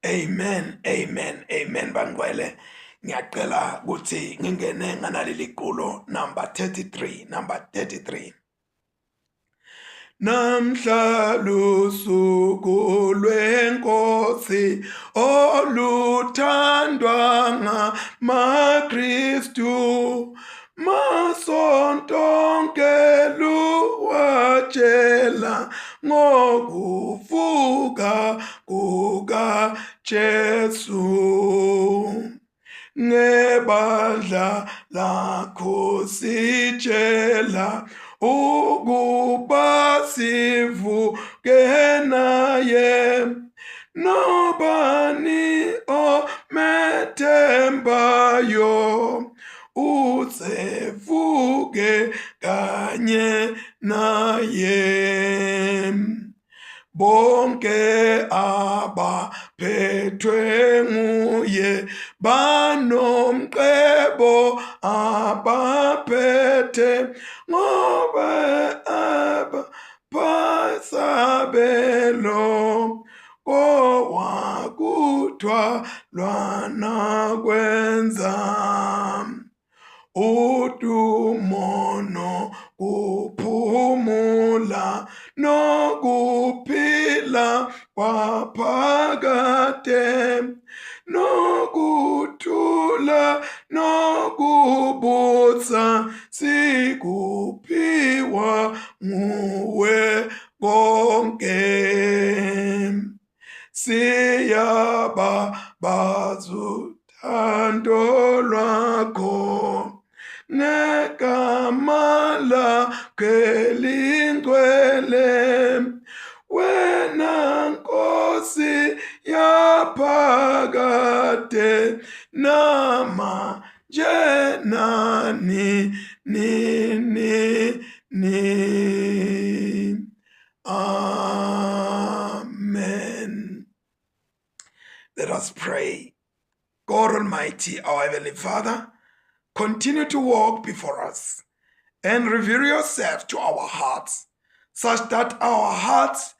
Amen, amen, amen bangcwele. Ngiyacela ukuthi ngingene nganaleli culo number 33, number 33. Namhla lusuku lwenkosi oluthandwa ngamaKristu masonto onke luwatshela ngokuvuka kukaJesu ngebandla lakho sitshela ukuba sivuke naye nobani omethembayo usevuke kanye naye bonke abaphethwe nguye banomcebo abaphethe ngoba abapasabelo kowakuthwa lwana kwenza udumo nokuphumula nokuphila kwaphakade nokuthula nokubusa sikuphiwa nguwe konke siyaba bazuthando lwakho negama lakhe lingcwele wena nkosi yaphakade nama njenani nini ni Amen. Let us pray. God Almighty, our Heavenly Father, continue to walk before us and reveal yourself to our hearts, such that our hearts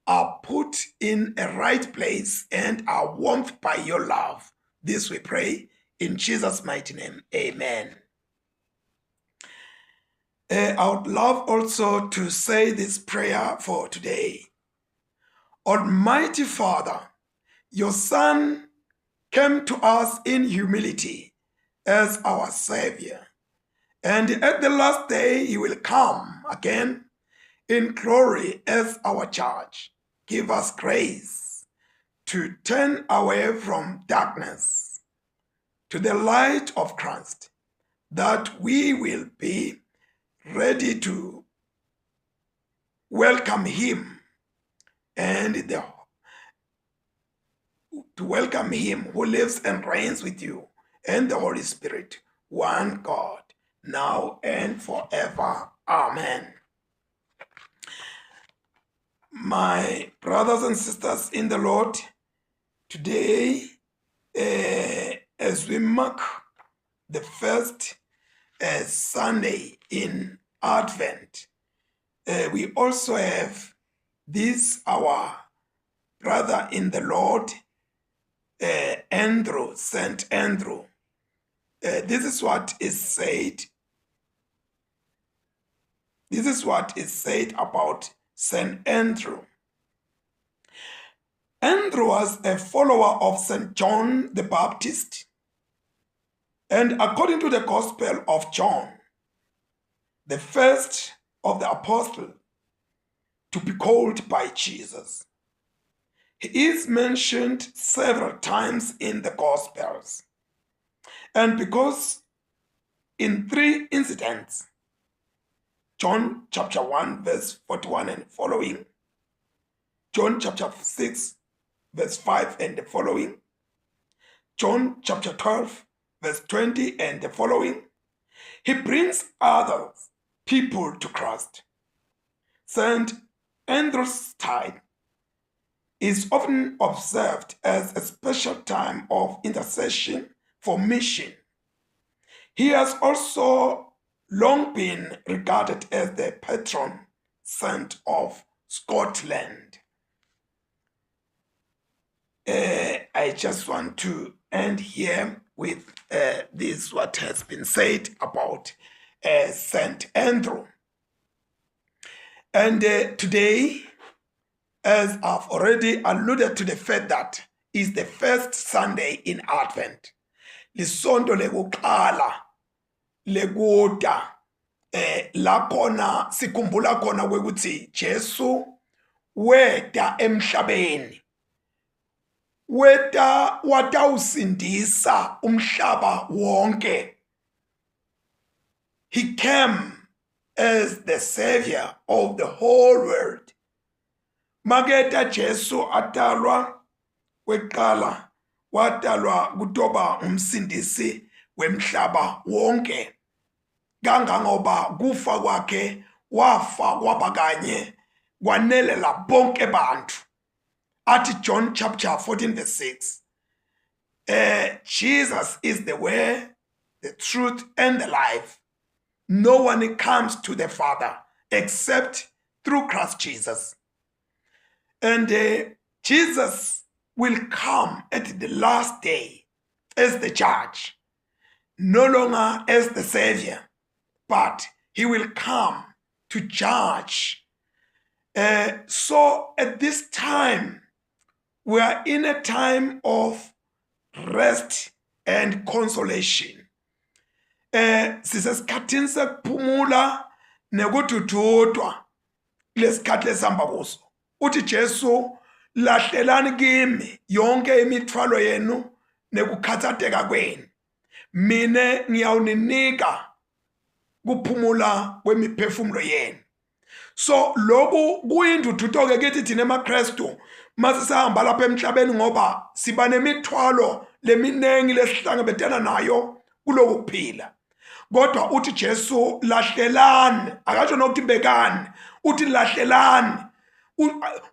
are put in a right place and are warmed by your love. This we pray in Jesus' mighty name. Amen. I would love also to say this prayer for today. Almighty Father, your Son came to us in humility as our Savior. And at the last day, he will come again in glory as our judge. Give us grace to turn away from darkness to the light of Christ, that we will be ready to welcome him and the to welcome him who lives and reigns with you and the Holy Spirit, one God, now and forever. Amen. My brothers and sisters in the Lord, today, as we mark the first Sunday in Advent, we also have this, our brother in the Lord, Andrew, Saint Andrew. This is what is said. This is what is said about Saint Andrew. Andrew was a follower of Saint John the Baptist, and according to the Gospel of John, the first of the apostles to be called by Jesus. He is mentioned several times in the Gospels. And because in three incidents, John chapter 1, verse 41 and following, John chapter 6, verse 5 and the following, John chapter 12, verse 20 and the following, he brings other people to Christ. Saint Andrew's time is often observed as a special time of intercession for mission. He has also long been regarded as the patron saint of Scotland. I just want to end here with uh, this what has been said about uh, Saint Andrew. And uh, today, as I've already alluded to the fact that is the first Sunday in Advent. Lisonto lekuqala lekuta eh la khona sikhumbula khona ukuthi Jesu weta emhlabeni weta watawusindisa umhlaba wonke he came as the savior of the whole world maketa Jesu atalwa kweqala watalwa kutoba umsindisi wemhlaba wonke kangangoba kufa kwakhe wafa kwaba kanye kwanelela bonke bantu athi John chapter 14 verse 6 eh Jesus is the way the truth and the life no one comes to the father except through Christ Jesus and uh, Jesus will come at the last day as the judge no longer as the savior but he will come to judge uh, so at this time we are in a time of rest and consolation eh sisesikhathini sekuphumula nekudududwa lesikhathi lesihamba kuso uthi Jesu lahlelani kimi yonke imithwalo yenu nekukhathateka kwenu mina ngiyawuninika kuphumula kwemiphefumulo yenu so lokhu kuyinduthuto-ke kithi thina emaKristu mase sihamba lapha emhlabeni ngoba siba nemithwalo leminingi lesihlangabetana nayo kuloku kuphila kodwa uthi Jesu lahlelani akasho nokuthi bekani uthi lahlelani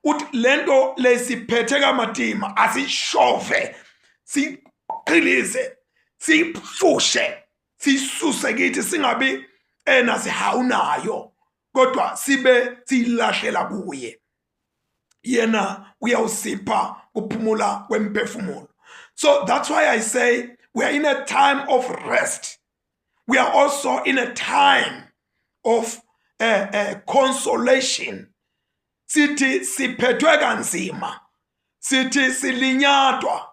uthi lento lesiphethe kamatima asishove siqhilize siyifushe siyisuse kithi singabi ena sihawu nayo kodwa sibe siyilahlela kuye yena uyawusipha kuphumula kwemphefumulo so that's why i say we are in a time of rest we are also in a time of uh, uh, consolation sithi siphethwe kanzima sithi silinyatwa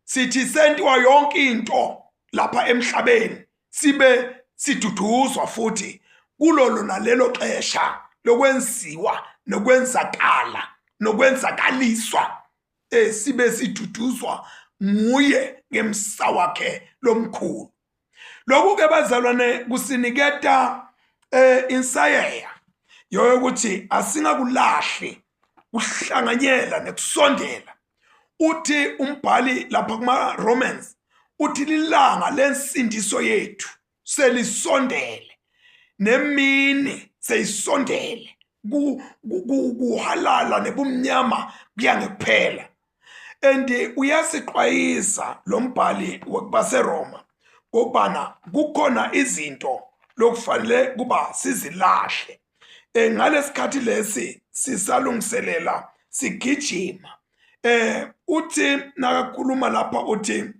sithi sentiwa yonke into lapha emhlabeni sibe siduduzwa futhi kulolo nalelo xesha lokwenziwa nokwenzakala nokwenzakaliswa eh sibe siduduzwa nguye ngemsa wakhe lomkhulu lokhu ke bazalwane kusiniketa eh insayeya yokuthi asingakulahli kuhlanganyela nekusondela uthi umbhali lapha kuma Romans uthi lilanga lensindiso yethu selisondele nemini seyisondele kuhalala nebumnyama kuya ngekuphela and uyasixwayisa lo mbhali waseRoma kokubana kukhona izinto lokufanele kuba sizilahle eh ngalesikhathi lesi sisalungiselela sigijima eh uthi nakakhuluma lapha uthi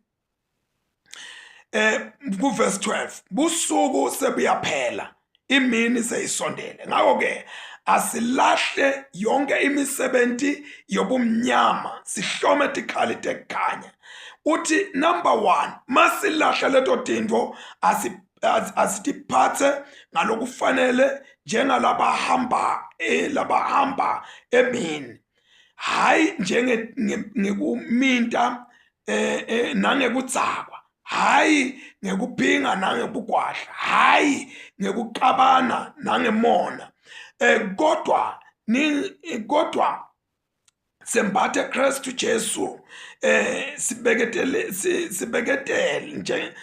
eh ku verse 12 busuku sebuyaphela imini seyisondele ngakho ke asilahle yonke imisebenzi yobumnyama sihlome tikhali tekukhanya uthi number 1 masilahla leto tintfo asitiphathe ngalokufanele njengalabahamba eh, labahamba emini hayi njenge ngekuminta eh, eh nangekudzakwa hayi ngekuphinga nangekugwadla hayi ngekuxabana nangemona eh kodwa ni kodwa sembathe Kristu Jesu eh sibeketele sibeketele nje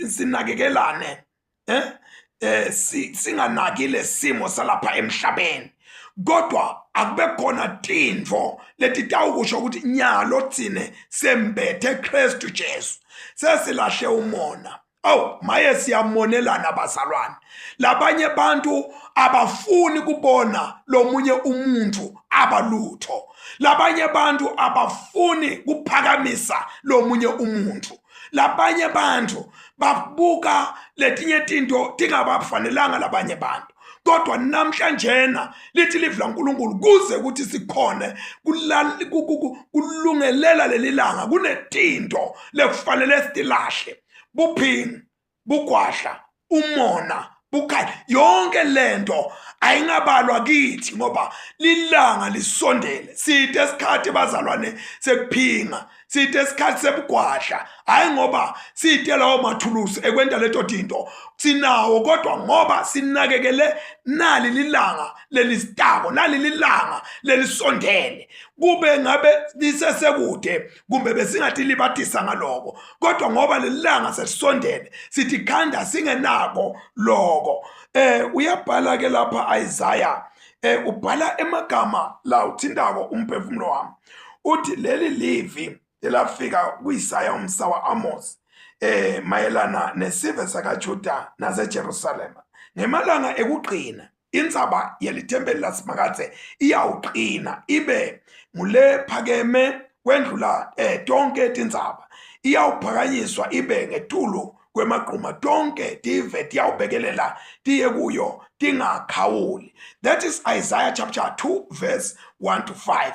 sinakekelane eh eh singanaki lesimo salapha emhlabeni kodwa akube khona tintfo letitawukusho ukuthi nyalo tsine sembethe Kristu Jesu sesilahle umona. Awu maye siyamonelana bazalwane. Labanye bantu abafuni kubona lomunye umuntu abalutho. Labanye bantu abafuni kuphakamisa lomunye umuntu. Labanye bantu babuka letinye tinto tingabafanelanga labanye bantu. Kodwa namhlanjena lithi livi laNkulunkulu kuze ukuthi sikhone kulungelela leli langa kunetinto lekufanele sitilahle buphingi bugwadla umona bukhali yonke lento ayingabalwa kithi ngoba lilanga lisondele side isikhathi bazalwane sekuphinga side isikhathi sebugwadla hayi ngoba side lawo mathulusi ekwenta leto tinto sinawo kodwa ngoba sinakekele nali lilanga lelisitako nali lilanga lelisondele kube ngabe lisesekude kumbe besingatilibatisa ngaloko kodwa ngoba lelilanga selisondele sithi khanda singenako loko eh uyabhala ke lapha Isaiah eh ubhala emagama la uthintako umphefumulo wami uthi leli livi elafika kuIsaya umsa waAmos eh mayelana nesive sakaJuda naseJerusalema ngemalanga ekugcina intsaba yelithempeli laSimakadze iyawuqina ibe ngulephakeme kwendlula eh, tonke tintsaba iyawuphakanyiswa ibe ngetulu kwemagquma tonke tive tiyawubekelela tiye kuyo tingakhawuli. That is Isaiah chapter 2 verse 1 to 5.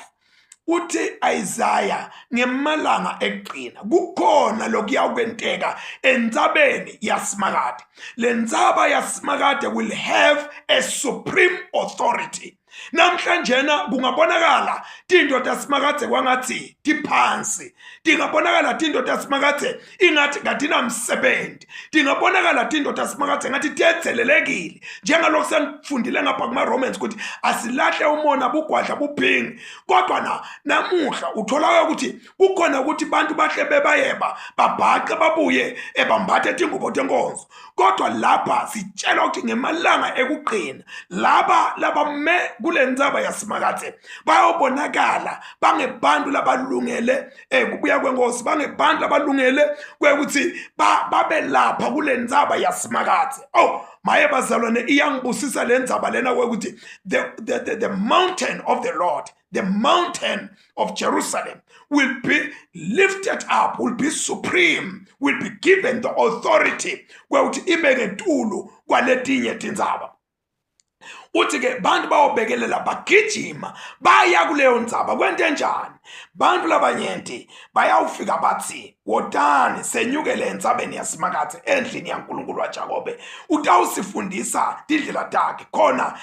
Uthi Isaiah ngemalanga ekugcina kukhona lokuyawukwenteka entsabeni yaSimakade. Le ntsaba yaSimakade will have a supreme authority. Namhlanjena kungabonakala tinto tasimakadze kwangathi tiphansi. Tingabonakala tinto tasimakadze ingathi katinamsebenzi. Tingabonakala tinto tasimakadze ngathi tiyedzelelekile. Njengalokhu senifundile ngapha kuma-Romans ukuthi asilahle umona bugwadla buphingi. Kodwa na namuhla utholaka ukuthi kukhona ukuthi bantu bahle bebayeba babhace babuye ebambathe tingubo tenkonzo. Kodwa lapha sitshelwa ukuthi ngemalanga ekugcina laba labame kule ntsaba yaSimakadze bayobonakala bangebantu labalungele eh kubuya kwenkosi bangebantu labalungele kwekuthi babe lapha kule ntsaba yaSimakadze. Oh maye bazalwane iyangibusisa le ndzaba lena kwekuthi the, the, the, the mountain of the Lord the mountain of Jerusalem will be lifted up, will be supreme, will be given the authority kwekuthi ibe ngetulu kwaletinye tindzaba. Uthi ke bantu bawobekelela bagijima baya kuleyo ndzaba kwente njani? Bantu labanyenti bayawufika bathi wotani senyukele entsabeni yaSimakadze endlini yaNkulunkulu waJakobe utawusifundisa tindlela takhe khona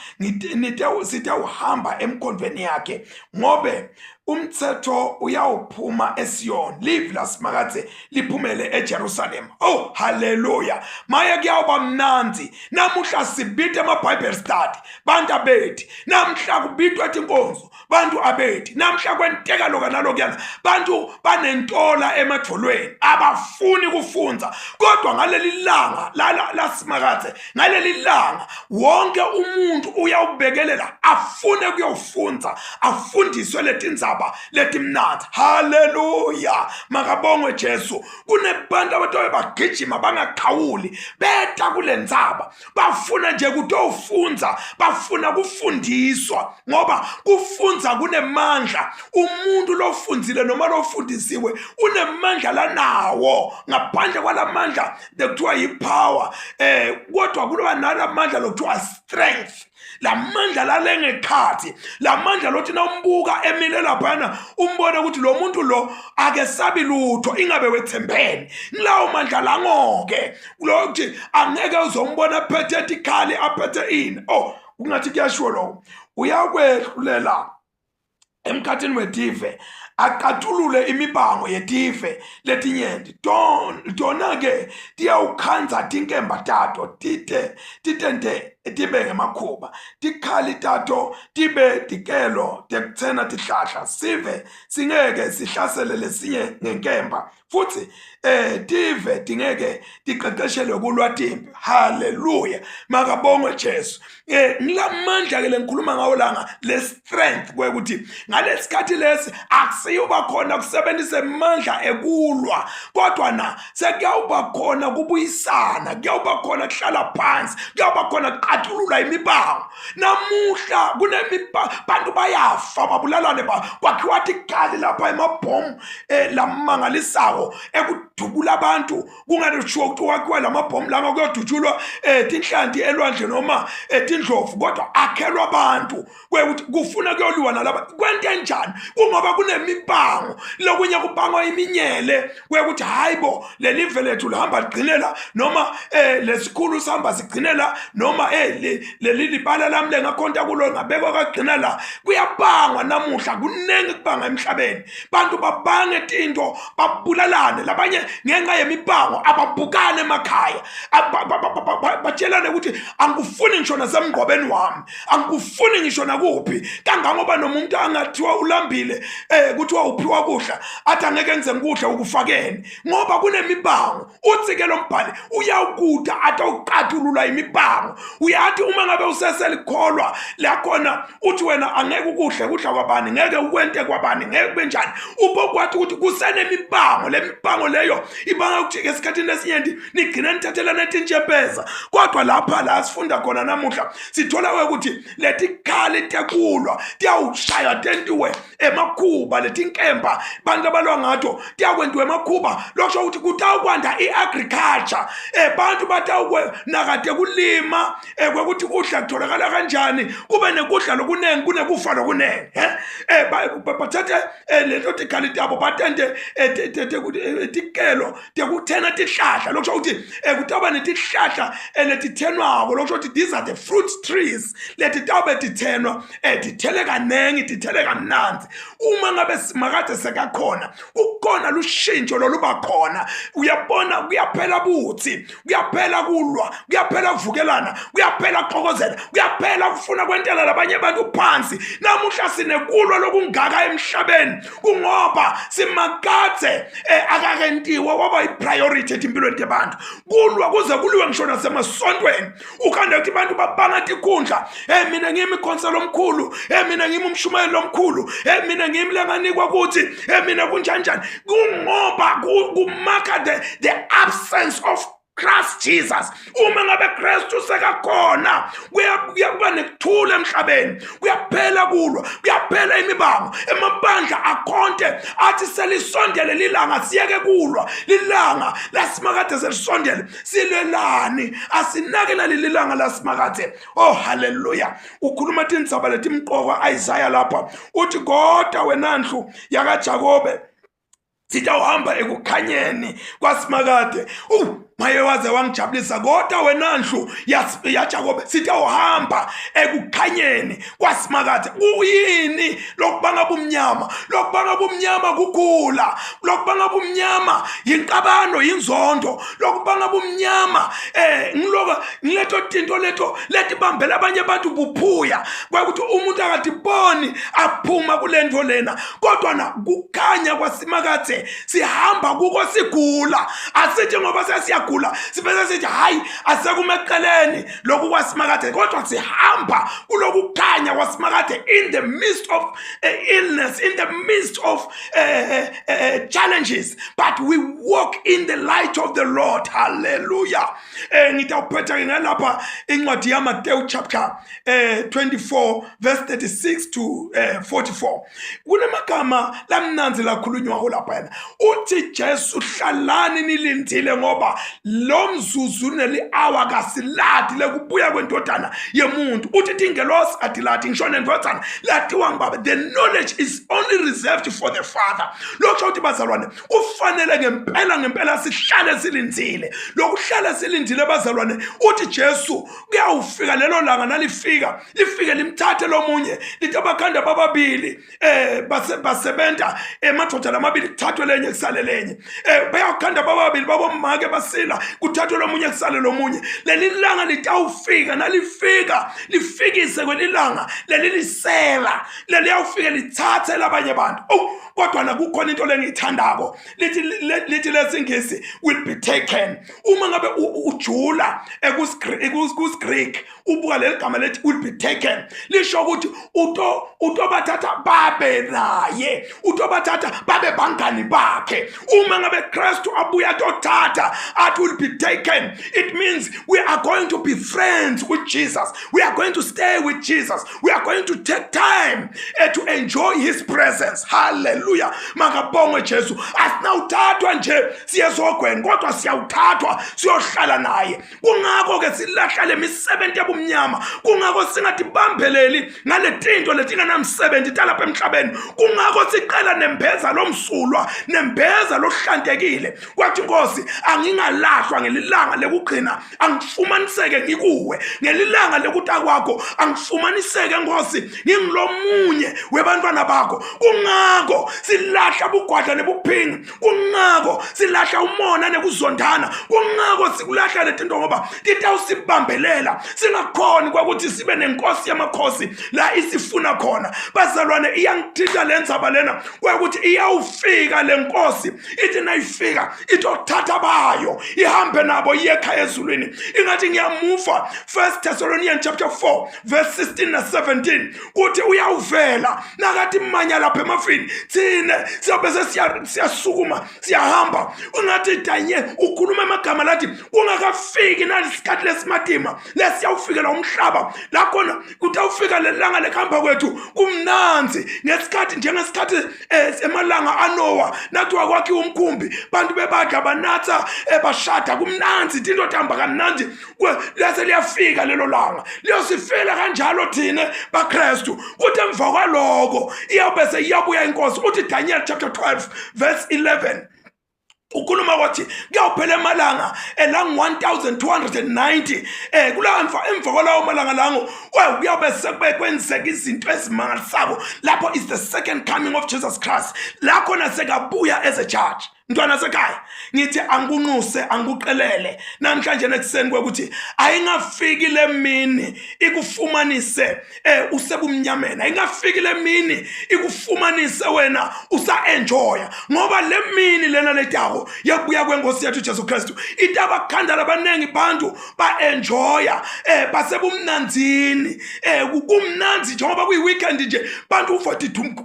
sitewuhamba emkhondvweni yakhe ngobe umthetho uyawuphuma eSiyoni livi laSimakadze liphumele eJerusalema. Oh haleluya, maye kuyawuba mnandzi namuhla sibita ama-Bible study bantu abeti namhla kubitwa tinkonzo bantu abeti namhla kwenteka loka nalokuyana bantu banentola emadvolweni abafuni kufunza kodwa ngaleli langa lasimakadze ngaleli langa wonke umuntu uyawubekelela afune kuyofunza afundiswe letindzaba letimnandzi. Haleluya, makabongwe Jesu. Kunebantu abatobe bagijima bangakhawuli beta kule ndzaba bafuna nje kutofunza bafuna kufundiswa ngoba kufunza kunemandla. Umuntu lofundzile noma lofundisiwe unemandla lanawo ngaphandle kwalamandla lekuthiwa yi-power eh kodwa kuloba nalamandla lokuthiwa strength lamandla lalengekhathi lamandla lothi nawumbuka emile laphana umbone ukuthi lo muntu lo akesabi lutho ingabe wethembene nglawo mandla langoke lokuthi angeke uzombona aphethe tikhali aphethe ini. Oh kungathi kuyashiwo lokho uyakwehlulela emkhathini wetive aqatulule imibango yetive letinyenti tona-ke tiyawukhandza tinkemba tato tite titente. tibe ngemakhuba, tikhali tato tibe tikelo tekutsena tihlahla. Sive singeke sihlasele lesinye ngenkemba, futhi eh tive tingeke tiqeqeshelwe kulwa timpi. Haleluya, makabongwe Jesu. Eh ngilamandla ke lengikhuluma ngawo langa le strength kwekuthi ngalesikhathi lesi akusiyuba khona kusebenzisa amandla ekulwa, kodwa na sekuyawuba khona kubuyisana, kuyawuba khona kuhlala phansi, kuyawuba khona kuqatulula imibango. Namuhla kunemibango, bantu bayafa babulalane, kwakhiwa tikhali lapha emabhomu eh, lamangalisako ekudubula abantu. Kunganishiwo ukuthi wakhiwa lamabhomu lama kuyodutshulwa eh, tinhlanti elwandle noma eh, tindlovu, kodwa akhelwa abantu kwekuthi kufuna kuyoliwa nalaba. Kwente njani? Kungoba kunemibango, lokunye kubangwa iminyele kwekuthi hayi bo, leli lethu lihamba ligcinela, noma eh lesikhulu sihamba sigcinela, noma eh leli libala lami lengakhonta kulo ngabekwa kagcina la. Kuyabangwa namuhla, kuningi kubanga emhlabeni. Bantu babange tinto, babulalane labanye ngenxa yemibango, ababukane emakhaya, batshelane ukuthi angikufuni ngisho nasemngqobeni wami, angikufuni ngisho nakuphi. Kangangoba noma umuntu angathiwa ulambile, kuthiwa uphiwa kudla, athi angeke ngize ngikudle ukufakeni, ngoba kunemibango. Uthi ke lo mbhali uyawukuda atawuqatulula imibango. Uyathi uma ngabe useselikholwa lakhona, uthi wena angeke ukudle kudla kwabani, ngeke ukwente kwabani, ngeke kube njani, ubokwathi ukuthi kusenemibango. Le mibango leyo ibanga ukuthi esikhathini esinyenti nigcine nithathelana etintshepeza. Kodwa lapha la sifunda khona namuhla, sithola ukuthi letikhali tekulwa tiyawushaywa tentiwe emakhuba, letinkemba bantu abalwa ngato tiyakwentiwa emakhuba. Lokusho ukuthi kutawukwanda i-agriculture, bantu batawunakade kulima, kwekuthi kudla kutholakala kanjani, kube nekudla lokuningi kunekufa lokuningi. Bathathe leto tikhali tabo batente tikelo tekuthena tihlahla. Lokusho ukuthi kutawuba netihlahla letithenwako. Lokusho ukuthi these are the fruit trees letitawube tithenwa, tithele kaningi, tithele kamnandzi. Uma ngabe Simakade sekakhona, kukhona lushintsho loluba khona. Uyabona, kuyaphela buthi, kuyaphela kulwa, kuyaphela kuvukelana, kuyaphela kuxokozela, kuyaphela kufuna kwentela labanye abantu phansi. Namuhla sinekulwa lokungaka emhlabeni kungoba Simakadze akakentiwa waba yi-priority etimpilweni tebantu. Kulwa kuze kuliwe ngisho nasemasontweni, ukhanda ukuthi abantu babanga tikhundla. Hey, mina ngimi ikhonsela omkhulu, hey, mina ngimi umshumayeli omkhulu, hey, mina ngimi lenganikwa ukuthi, hey, mina kunjanjani. Kungoba kumaka the absence of Christ Jesus. Uma ngabe Kristu sekakhona, kuyakuba nekuthula emhlabeni, kuyaphela kulwa, kuyaphela imibango. Emabandla akhonte athi selisondele lilanga, siyeke kulwa, lilanga laSimakade selisondele, silwelani, asinake naleli langa laSimakade. Oh haleluya. Ukhuluma tindzaba letimqoka Isaiah lapha, uthi kodwa wena ndlu yakaJakobe sitawuhamba ekukhanyeni kwaSimakade. Maye waze wangijabulisa. Kodwa wena ndlu yaJakobe sitawuhamba ekukhanyeni kwaSimakade. Kuyini lokubanga bumnyama? Lokubanga bumnyama kugula, lokubanga bumnyama yinkabano, yinzondo, lokubanga bumnyama ngiloko ngileto tinto leto letibambela abanye abantu buphuya, kwakuthi umuntu akatiboni aphuma kulento lena. Kodwa na kukhanya kwaSimakade sihamba kuko sigula, asithi ngoba sesiyagula sibese sithi hayi asekumeqeleni lokhu kwaSimakade, kodwa sihamba kulokukhanya kwaSimakade in the midst of illness, in the midst of challenges, but we walk in the light of the Lord. Hallelujah. Ngitawuphetha ke ngalapha incwadi yaMateyu chapter 24 verse 36 to 44. Kunemagama lamnanzi lakhulunywako lapha. Yena uthi Jesu, hlalani nilindile, ngoba lo mzuzu neli hour kasiladi lekubuya kwendodana yemuntu. Uthi tingelosi atiladi, ngisho nendvodzana latiwa ngibaba. The knowledge is only reserved for the Father. Lokho ukuthi bazalwane kufanele ngempela ngempela sihlale silindzile. Lokuhlala silindile bazalwane, uthi Jesu kuyawufika lelo langa, nalifika lifike limthathe lomunye. Lithi abakhanda bababili basebenta emadoda lamabili, kuthathwe lenye kusale lenye. Bayakhanda bababili babomake basila. lophila, kuthathwe lomunye kusale lomunye. Leli langa litawufika, nalifika lifikise kwelilanga leli lisela leliyawufike lithathe labanye bantu. Oh, kodwa nakukhona into lengiyithandako, lithi lithi lesingisi will be taken. Uma ngabe ujula ekusiGreek ubuka leli gama lethi will be taken, lisho ukuthi uto utobathatha babe naye, utobathatha babe bangani bakhe. Uma ngabe Kristu abuya tothatha athi will be taken, it means we are going to be friends with Jesus, we are going to stay with Jesus, we are going to take time to enjoy his presence. Hallelujah, makabongwe Jesu. Asinawuthathwa nje siyezogweni, kodwa siyawuthathwa siyohlala naye. Kungakho ke silahla lemisebenzi yabumnyama, kungakho singatibambeleli ngale tinto letinganamsebenzi talapha emhlabeni, kungakho sicela nembeza lomsulwa, nembeza lohlantekile. Kwathi Nkosi, angingalahlwa ngelilanga lekugcina, angifumaniseke ngikuwe ngelilanga lekuta kwakho, angifumaniseke Nkosi ngingilomunye webantwana bakho. Kungakho silahla bugwadla nebuphingi, kungako silahla umona nekuzondana, kungako sikulahla letinto ngoba titawusibambelela singakhoni kwakuthi sibe nenkosi yamakhosi la isifuna khona. Bazalwane, iyangithinta le ndzaba lena kwakuthi iyawufika le nkosi, ithi nayifika itothatha bayo ihambe nabo iye ekhaya ezulwini. Ingathi ngiyamuva First Thessalonians chapter 4 verse 16 na 17 kuthi uyawuvela nakathi manya lapha emafini, thine siyobe siyasukuma siyahamba. Ungathi danye ukhuluma amagama lathi kungakafiki nalesikhathi lesimatima lesiyawufikela umhlaba la khona kutawufika lelanga lekuhamba kwethu kumnanzi ngesikhathi njengesikhathi emalanga aNowa nathiwa kwakhiwa umkhumbi, bantu bebadla banatha bashada kumnanzi, tinto tihamba kamnandi. Lase liyafika lelo langa, liyosifela kanjalo thine baKristu. Kuthi emva kwaloko iyawube seyiyabuya inkosi. Uthi Daniel chapter 12 verse 11 ukhuluma kwathi kuyawuphela emalanga elang 1290 kula emva kwalawo malanga lango kuyawube sekube kwenzeka izinto ezimangalisako. Lapho is the second coming of Jesus Christ, la khona sekabuya as a judge. Mntwana sekhaya, ngithi angikunxuse, angikuqelele namhlanje nekuseni kwekuthi ayingafiki le mini ikufumanise usebumnyameni, ayingafiki le mini ikufumanise wena usa-enjoya, ngoba le mini lena letako yekubuya kwenkosi yethu Jesu Kristu itabakhanda labaningi bantu ba-enjoya basebumnanzini, kumnanzi njengoba kuyi-weekend nje, bantu uvathi dum,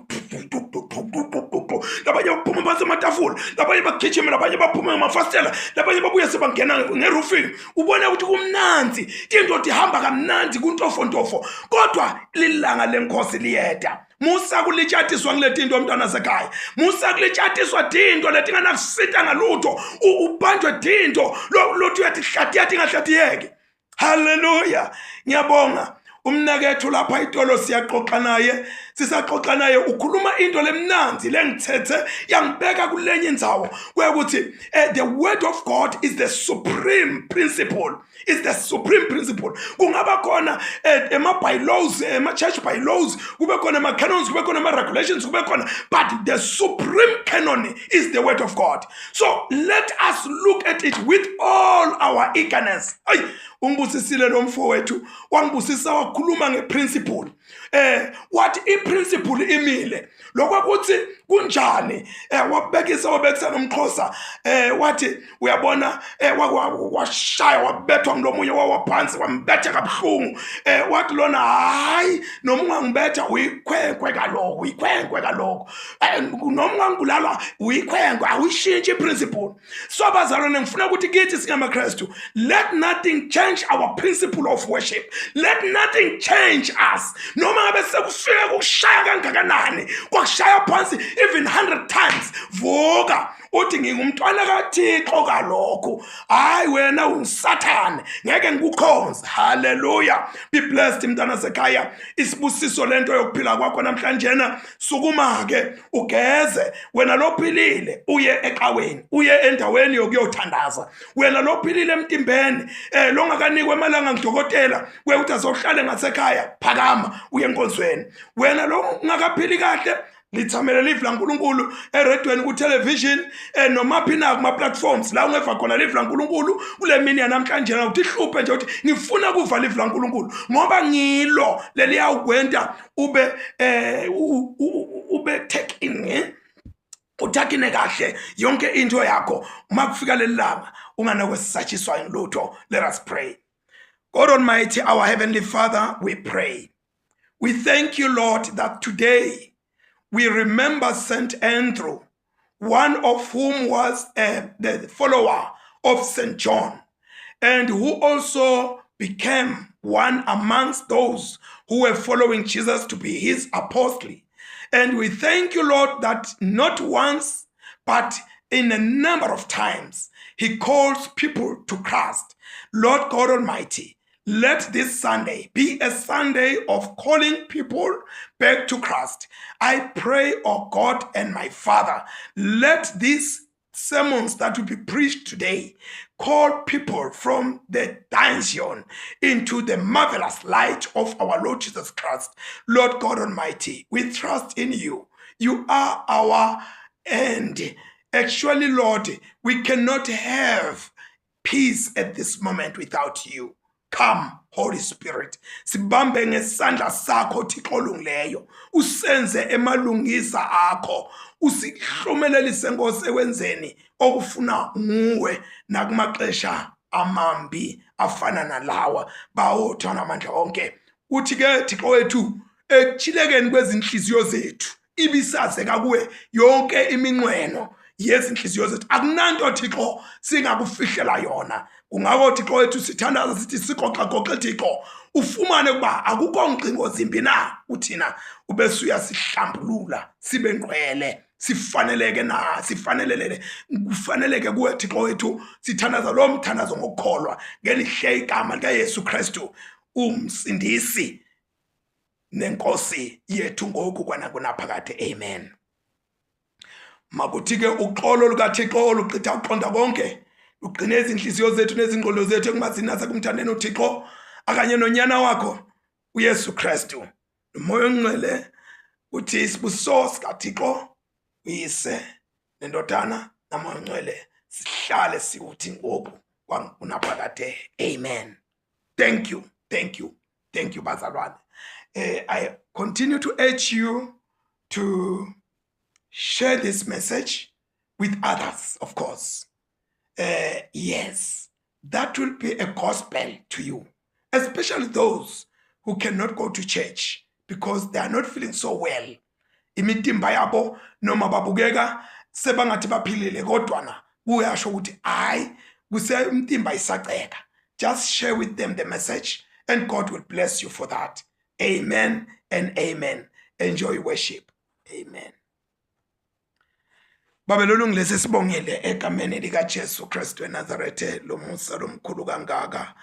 labanye baphuma phansi ematafula, labanye bagijima, labanye baphuma ngamafasitela, labanye babuye sebangena ngerufini. Ubona ukuthi kumnanzi, tinto tihamba kamnandi kuntofontofo, kodwa lilanga lenkosi liyeda. Musa kulitshatiswa ngile tinto, mntwana sekhaya, musa kulitshatiswa tinto letinganakusita ngalutho, ubanjwe tinto lothi uyatihlatiya tingahlatiyeki. Haleluya, ngiyabonga umnakethu lapha itolo, siyaxoxa naye, sisaxoxa naye ukhuluma into lemnanzi lengithethe yangibeka kulenye indzawo kwekuthi the word of God is the supreme principle, is the supreme principle. Kungaba khona ema-bylaws, ema-church bylaws, kube khona ama-canons, kube khona ama-regulations, kube khona, but the supreme canon is the word of God. So let us look at it with all our eagerness. Ayi, ungibusisile lo mfowethu, wangibusisa wakhuluma ngeprinciple, wathi iprinciple imile lokho kuthi kunjani, wabekisa wabekisa nomxhosa, wathi uyabona, washaya wabethwa ngilomunye, wawaphansi wambetha kabuhlungu, wathi lona, hayi, noma ungangibetha uyikhwenkwe kaloko, uyikhwenkwe kaloko, noma ungangibulala uyikhwenkwe, awuyishintshi iprinciple. So bazalwane, ngifuna ukuthi kithi singamaKristu, let nothing change our principle of worship, let nothing change us. Noma ngabe sekufika kukushaya kangakanani, kwakushaya phansi even 100 times, vuka uthi ngingumntwana kaThixo kalokhu, hayi wena ungusathane, ngeke ngikukhonze. Haleluya, be blessed mntwana sekhaya. Isibusiso lento yokuphila kwakho namhlanje. Sukuma ke ugeze wena lophilile, uye eqaweni, uye endaweni yokuyothandaza. Wena lophilile emtimbeni, longakanikwe emalanga ngidokotela kwekuthi azohlale ngasekhaya, phakama uye enkonzweni. Wena lo ungakaphili kahle. Lithamele live laNkulunkulu eredweni, ku-television, noma phi na kuma-platforms la ungeva khona live laNkulunkulu kule mini yanamhlanje, ukuthi ihluphe nje ukuthi ngifuna kuva live laNkulunkulu, ngoba ngilo leliyawukwenta ube ube take in, uthakine kahle yonke into yakho. Uma kufika leli langa, unganakwesisatshiswa lutho. Let us pray. God Almighty, our Heavenly Father, we pray. We thank you, Lord, that today we remember Saint Andrew, one of whom was the follower of Saint John, and who also became one amongst those who were following Jesus to be his apostle. And we thank you, Lord, that not once, but in a number of times, he calls people to Christ. Lord God Almighty, let this Sunday be a Sunday of calling people back to Christ. I pray, oh God and my Father, let these sermons that will be preached today call people from the dungeon into the marvelous light of our Lord Jesus Christ. Lord God Almighty, we trust in you. You are our end. Actually, Lord, we cannot have peace at this moment without you. Come, Holy Spirit. Sibambe ngesandla sakho, Thixo olungileyo. Usenze emalungisa akho. Usihlumelelise, Nkosi, ekwenzeni okufuna nguwe nakumaxesha amambi afana nalawa. Bawo namandla onke. Uthi ke, Thixo wethu, ekuchilekeni kwezinhliziyo zethu ibisazeka kuwe yonke iminqweno yezinhliziyo zethu. Akunanto, Thixo, singakufihlela yona. Kungako, Thixo wethu, sithandaza sithi sigoqagoqe, Thixo, ufumane ukuba akukho ngcingo zimbi na uthina, ubese uyasihlambulula sibe ngqwele, sifaneleke na sifanelelele kufaneleke kuwe, Thixo wethu. Sithandaza lo mthandazo ngokukholwa ngelihle igama likaYesu Kristu, umsindisi nenkosi yethu, ngoku kwanakunaphakade. Amen. Makuthi ke uxolo lukaThixo oluchitha uqonda konke lugcine izinhliziyo zethu nezingqondo zethu ekumazini nasekumthandeni uThixo akanye nonyana wakho uYesu Kristu noMoya oNgcwele. Uthi isibusiso sikaThixo uyise nendodana naMoya oNgcwele sihlale sikuthi ngoku kwangunaphakade. Amen. Thank you, thank you, thank you, bazalwane. I continue to urge you to share this message with others, of course. Yes, that will be a gospel to you, especially those who cannot go to church because they are not feeling so well. Imitimba yabo noma babukeka sebangathi baphilile, kodwa kuyasho ukuthi hayi, kuse umtimba isaceka. Just share with them the message and God will bless you for that. Amen and amen. Enjoy worship. Amen. Babe lolungile, sesibongile egameni likaJesu Kristu eNazarethe lomusa lomkhulu kangaka.